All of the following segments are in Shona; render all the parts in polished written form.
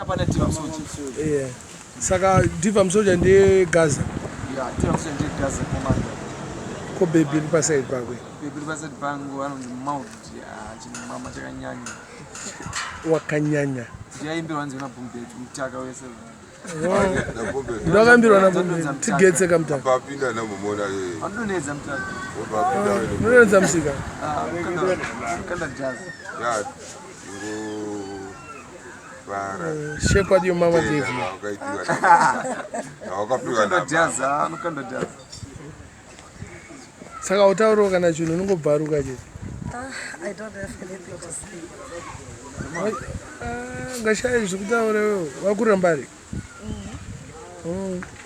Apana Diva Musoja. Yeah. Saka Diva Musoja ndiye Gaza. Yeah, Diva Musoja ndiye Gaza commander. Ko baby iri paside pako. Baby iri paside pangu anonzi Maud, chimama chakanyanya. Wakanyanya. Ndiyaimbirwa nzi na Boom Beat, mutaka wese. Ndakambirwa na Boom Beat, tigetse kamutaka. Papinda na mumona ye. Anodonedza mutaka. Unodonedza musika. Ah, kanda jazz. Yeah. Shake what your mama gave you. Saka utaurawo kana chinhu unongobvaruka chete. Ah, I don't have anything to say. Ah, ungashaye zvekutaura iwewe. Wakurira mbari?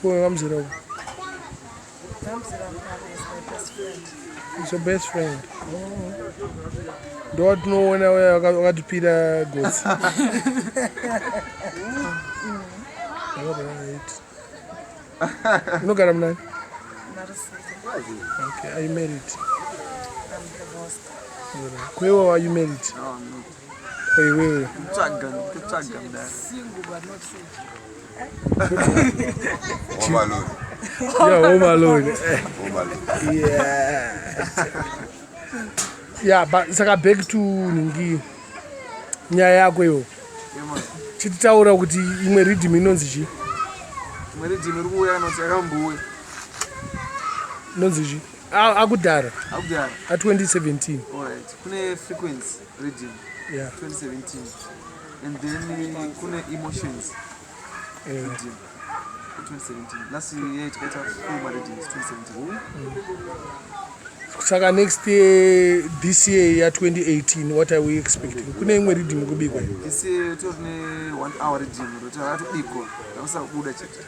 Ko vamuzera uko? Vamuzera Mbari is my best friend. Is your best friend. Oh. Ndowatinoona uya wakatipira gotsi. Alright. Unogara munani? Okay, are you married? I'm divorced. Alright. Kwewe are you married? No, I'm not. Kwewewe. Kutsvaga, kutsvaga mudare. Single but not single. Home alone. Yeah, home alone. Home alone. Yeah. Yeah, but saka back to Ningi. Nyaya yako iwo. Chititaura kuti imwe rhythm inonzi chii? Imwe rhythm iri kuuya inonzi yakambouya. Inonzi chii? Akudhara. Akudhara. A 2017. All right. Kune frequency rhythm. Yeah. 2017. And then kune emotions. Yeah. Rhythm. 2017. Last year tikaita full rhythms 2017. Saka next year, this year ya 2018, what are we expecting? Kune imwe rhythm kubikwa. This year tori ne 1 hour rhythm roti rakatobikwa rakusabuda chete.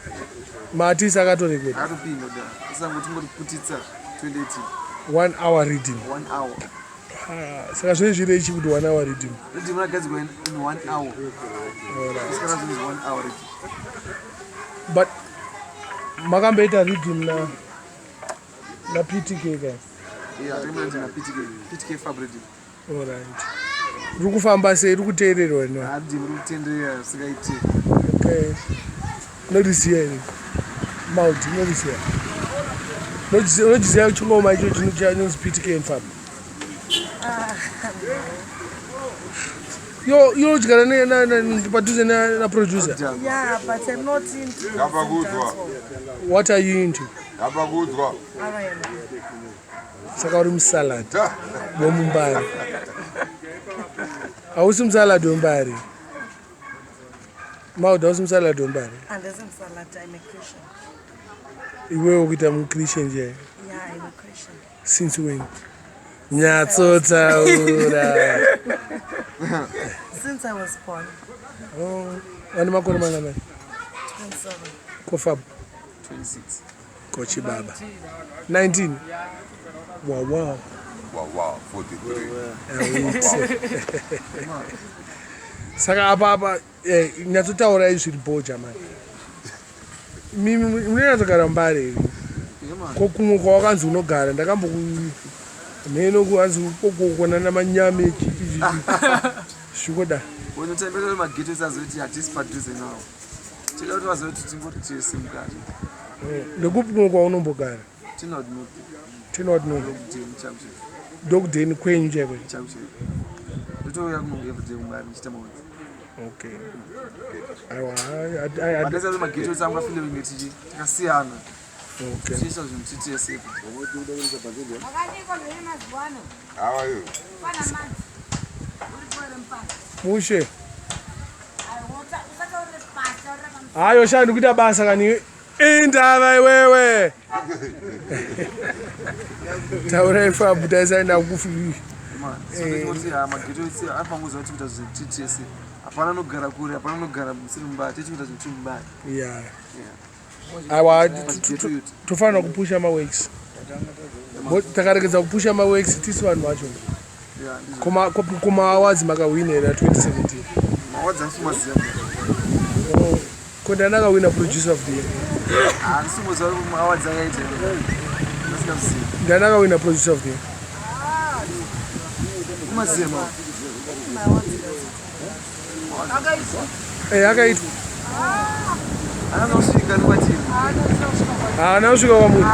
Maartist akatorekodha. Akatopinda da. Saka tingotiputitsa 2018. 1 hour rhythm. 1 hour. Ah, saka zvinenge zviri ichi kuti 1 hour rhythm. Rhythm rakagadzirwa in 1 hour. Alright. Saka zvinhu 1 hour rhythm. But makamboita rhythm na PTK ka? Yeah, takamboita na PTK. PTK Fab rhythm. Alright. Riri kufamba sei? Riri kuteererwa no? Rhythm riri kutenderera zvisingaiti. Okay. Unoriziva here? Maud, unoriziva? Unochiziva chingoma icho chinonzi PTK and Fab? Yo, yo unodyara padhuze na producer? Yeah, but I'm not into Ngapakudzwa. What are you into? Ngapakudzwa. R&B. Saka uri musalad wemumbari. Hausi musalad wemumbari. Maud, hausi musalad wemumbari. Handisi musalad, I'm a Christian. Iwewe kuita muChristian je? Yeah, I'm a Christian. Since when? Nyatsotaura. Since I was born. Oh, vane makore mangani? 27. Kofab? 26. Kochi baba. 19. Wow, wow. Wow, wow, 43. Saka apa apa nyatsotaurai zviri boja mani. Mimi munonyatsogara mumbare here? Ko kumwe kwawakanzi unogara ndakamboku mheno kuanzi ukokokona namanyame chipi chipi. Zvikoda. Unotembera mageto esazoti hatisi padhuze nawo. Tinoda kuti vazoti tingoti tese mukati. Ndekupi kumwe kwaunombogara? Tinod North. Tinod North. Ndokudeni chaiko chaiko. Ndokudeni kwenyu chaiko chaiko chaiko. Ndotouya kuno everyday kumbari ndichiita maonzi. Okay. Aiwa, Madesa mageto ese angu afile kunge tichi takasiyana. Okay. Tichiita zvinhu titese. How are you? Mushe. Hayo sha ndikuita basa kani. Indava iwewe. Taurai Fabu taisaenda kufi. So ndinoti mageto ese anofanira kuziva kuti kuita zvinhu titese. Hapana anogara kure, hapana anogara musiri mumba, tichiita zvinhu tiri mumba. Yeah. Aiwa, tofanira kupusha maworks. Takaregedza kupusha maworks tisu vanhu vacho. Kuma awards makawina here 2017? Awards andisi Oh, ko ndani akawina producer of the year? Handisi kuziva kuti awards akaita. Ndasikaziva. Ndani akawina producer of the year? Kumaziva ma. Yakaitwa. Haana kusvika kwatiri. Haana kusvika kwamuri.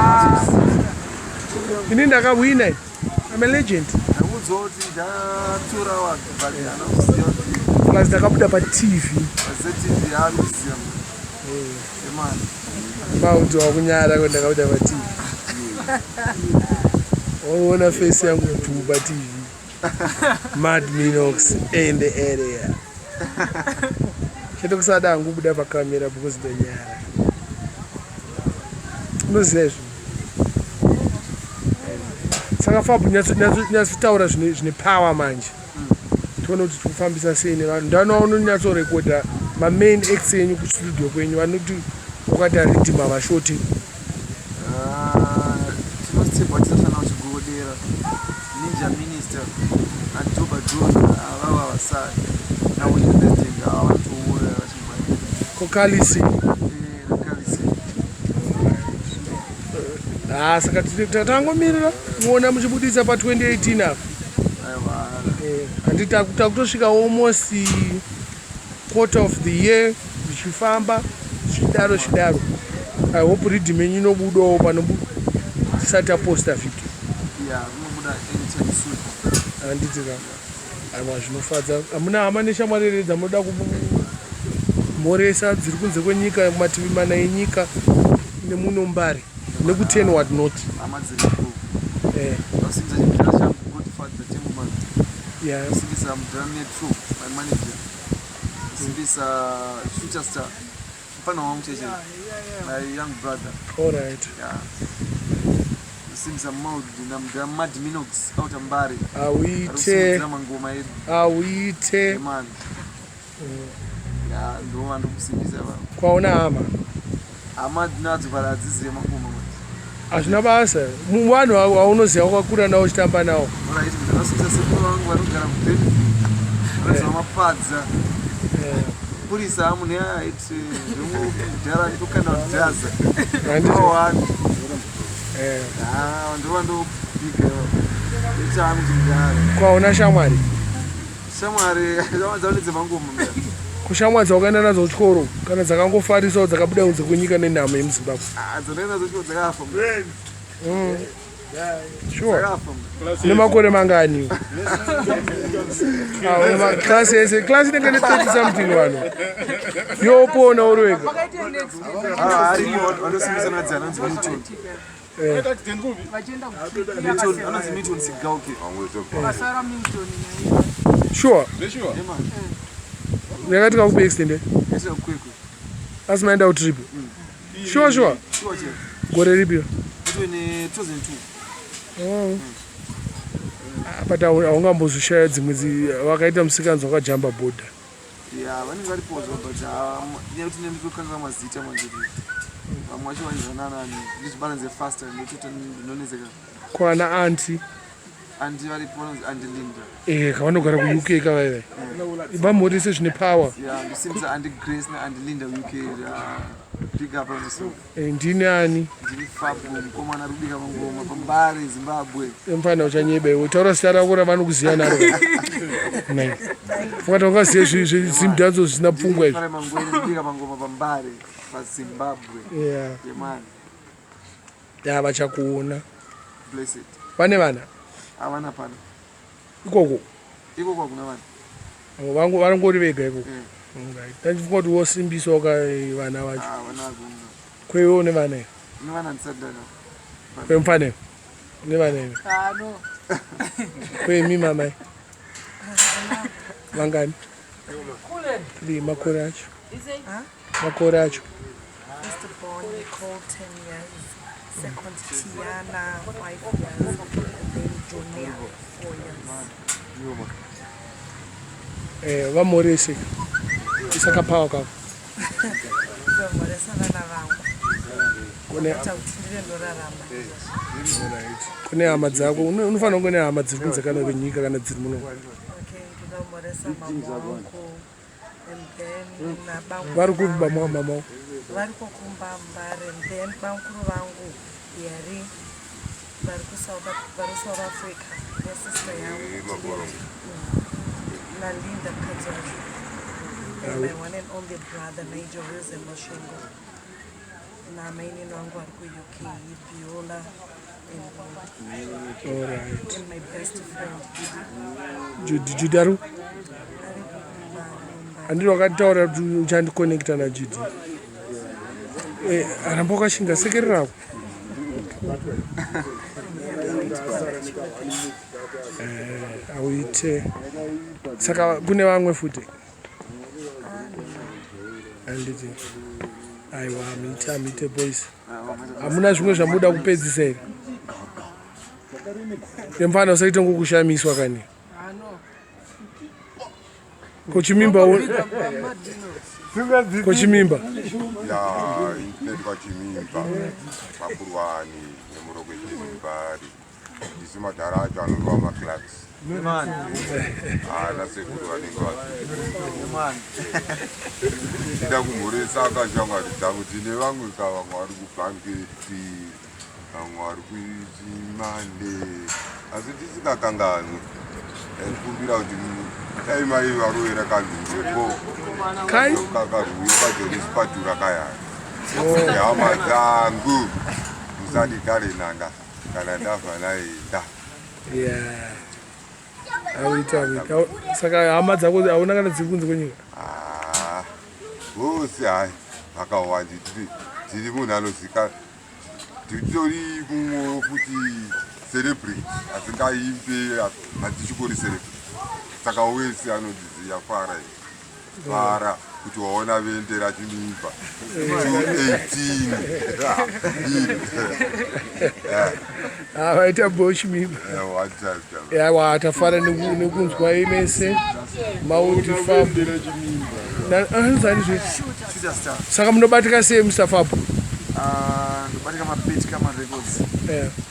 Ini ndakahwina. I'm a legend. Ndakuudzwa kuti ndatora vanhu but haana kuziva kuti Plus ndakabuda paTV. paZTV haari kuziva. Emani. Mauti wakunyara kuti ndakabuda paTV. Waona face yangu tu paTV. Mad Minox in the area. Chete kusada hangu kubuda pakamera because ndonyara. Unoziva izvo. Saka Fabu nyatsotaura zvine power manje. Tione kuti tikufambisa sei nevanhu. Ndanoa unonyatsorekodha mamain acts enyu kustudio kwenyu vanoti wakati ariddim havashoti. Tinotibva tisafana kuchigodera Ninja Minister naDoba John avava vasari naWinnie President ava vanotouya vachimhanya. Kokalisi. Nakalisi. Ah, saka tangomirira kuona muchibudisa pa2018 apa. Aiwa. Handiti takutosvika almost quarter of the year zvichifamba zvichidaro zvichidaro. I hope riddim yenyu inobudawo pano tisati taposta video. Ya, rinobuda anytime soon. Handiti ka? Aiwa, zvinofadza. Hamuna hama neshamwari here dzamunoda kumhoresa dziri kunze kwenyika, mativi mana enyika nemuno Mbare neku10 what not? Hama dziripo. Ndosimbisa chimudhara changu Godfather Tembuman. Ndosimbisa mudhara Metro, my manager. Ndosimbisa Future Star, mufana wangu cheche, my young brother. All right. Yeah. Ndosimbisa Maud namudhara Mad Minox auta Mbare. Auite. Arikusimudzira mangoma edu. Auite. Man. Ya, ndo vandikusimbisa vavo. Kwaona hama? Hama dinadzo but hadzizive mangoma manje. Hazvina basa. Vanhu vaunoziva wakakura navo uchitamba navo. Alright, ndinosimbisa sekuru vangu vanogara kuBenview. Vanonzi Mapadza. Purisa amune aiti ndimudhara ndikukanda kudhaza. Handiti. Wani. Ah, ndova ndobiga. Ichangu chimudhara. Kwaona shamwari? Shamwari, shamwari dzavo ndedzemangoma mudhara. Kushamwari dzawakaenda nadzo kuchikoro kana dzakangofarisawo dzakabuda kunze kwenyika nenhamo yemuZimbabwe? Ah, dzinoenda nadzo chikoro dzakafa. Sure. Dzakafa. Nemakore mangani? Ah, class yese, class inenge ne 30 something vanhu. Yopona uri wega. Ah, arimo vanosimbisa nadzi anonzi Milton. Milton, anonzi Milton Sigauke. Sure. Yakatika kupi accident? Yaita kuKwekwe. Asi maenda kutrip? Sure sure. Sure che. Gore ripi? Itwe ne 2002. Oh. Ah, but haungambozoshaya dzimwe vakaita musikanzi wakajamba bhodha. Ya, vanenge varipo zvo but nyaya kuti ndikukanga mazita manje kuti vamwe vacho vanizvananani ndizvibalanze faster ndotota ndinonetseka. Kwana aunty? Aunty varipo vanonzi Aunty Linda. Kavanogara kuUK kavaivai. Vamhorise zvine power. Ya, ndisimbisa Aunty Grace naAunty Linda UK. Ya, big up on yourself. Ndini ani? Ndini Fabu, mukomana ari kubika mangoma paMbare, Zimbabwe. Mufana uchanyeba iwe. Taura zita rako ravanokuziva naro. Nai. Fungati ungazive zvezimudhanzo zvisina pfungwa izvi. Farai Mangwene, kubika mangoma paMbare, paZimbabwe. Yemani. Ya, vachakuona. Blessed. Vane vana? Havana pana. Ikoko? Ikoko hakuna vana. Vangu varongori vega ikoko. Alright. Ndachifunga kuti wosimbisawo ka vana vacho. Ah, vana hakuna. Kweiwe une vana here? Une vana ndisati ndana. Kwemufana une vana here? Ah, no. Kwemi mamai? Vangani? Three. Makore acho. Makore acho. First born Nicole, 10 years. Second Tiana, 5 years. And then Junior, 4 years. Vamhorese. Isaka power kako. Ndomhoresa vana vangu. Kune Kuita kuti ndive ndorarama. Kune hama dzako unofanira kunge une hama dziri kunze kana kwenyika kana dziri muno. Okay, ndoda kumhoresa mama wangu. And then nabangu. Vari kupi baba mama wako? Vari kokumba Mbare. And then bamukuru vangu Yari vari kuSouth vari South Africa nesister yangu Juliet. Nalinda mukadzi wacho. And my one and only brother Nigel Wilson Mashengo. Namainini wangu vari kuUK, Biola and All right. and my best friend Judy, Judy ari Ari kumba. Handiri wakataura kuti uchandiconnecta naJudy. Eh, ramba wakashinga, sekererako. Eh, auite saka kune vamwe futi, handiti? Aiwa, muite, amuite boys. Hamuna zvimwe zvamuda kupedzisa here? Emfana, usaite ngokushamiswa kani. Kochimimba, kochimimba. Ya, inetwa Chimimba makurwani nemurokesheni isu madhara acho anorwa maclarks ana sekuru vanenge vachida kumhoresa akashamwari dzangu. Tine vamwe ka, vamwe vari kubhanketi, vamwe vari kuchimande, asi tisingakanganwi kumbira kuti dai mai varovera kanhuko. Kai? Kakarwiyo kajonispatura kayani. Hama dzangu, musandigare nanga kana ndabva naenda. Yeah, auita, auita. Saka hama dzako hauna kana dziri kunze kwenyika? Ah, vose hai, vakawandi. Tiri munhu anozika, titori mumwe futi celebrity asingaimbe, hatichikori celebrity, saka wese anondiziya. Fara fara kuti waona vende raChimimba 218. Ah, vaita bochimimba. Yawa, tafara nekunzwa mese Mauti Fab. Anozani zve? Shooter Star. Saka munobatika sei, Mr Fab? Ah, ndobatika mapeti kama records.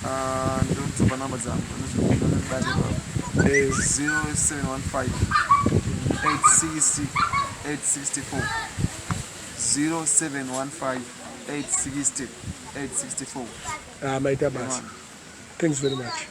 Ah, ndodzopa namba dzangu anondibata ipapo. 0715 860 864, 0715 860 864. Ah, maita basa, thanks very much.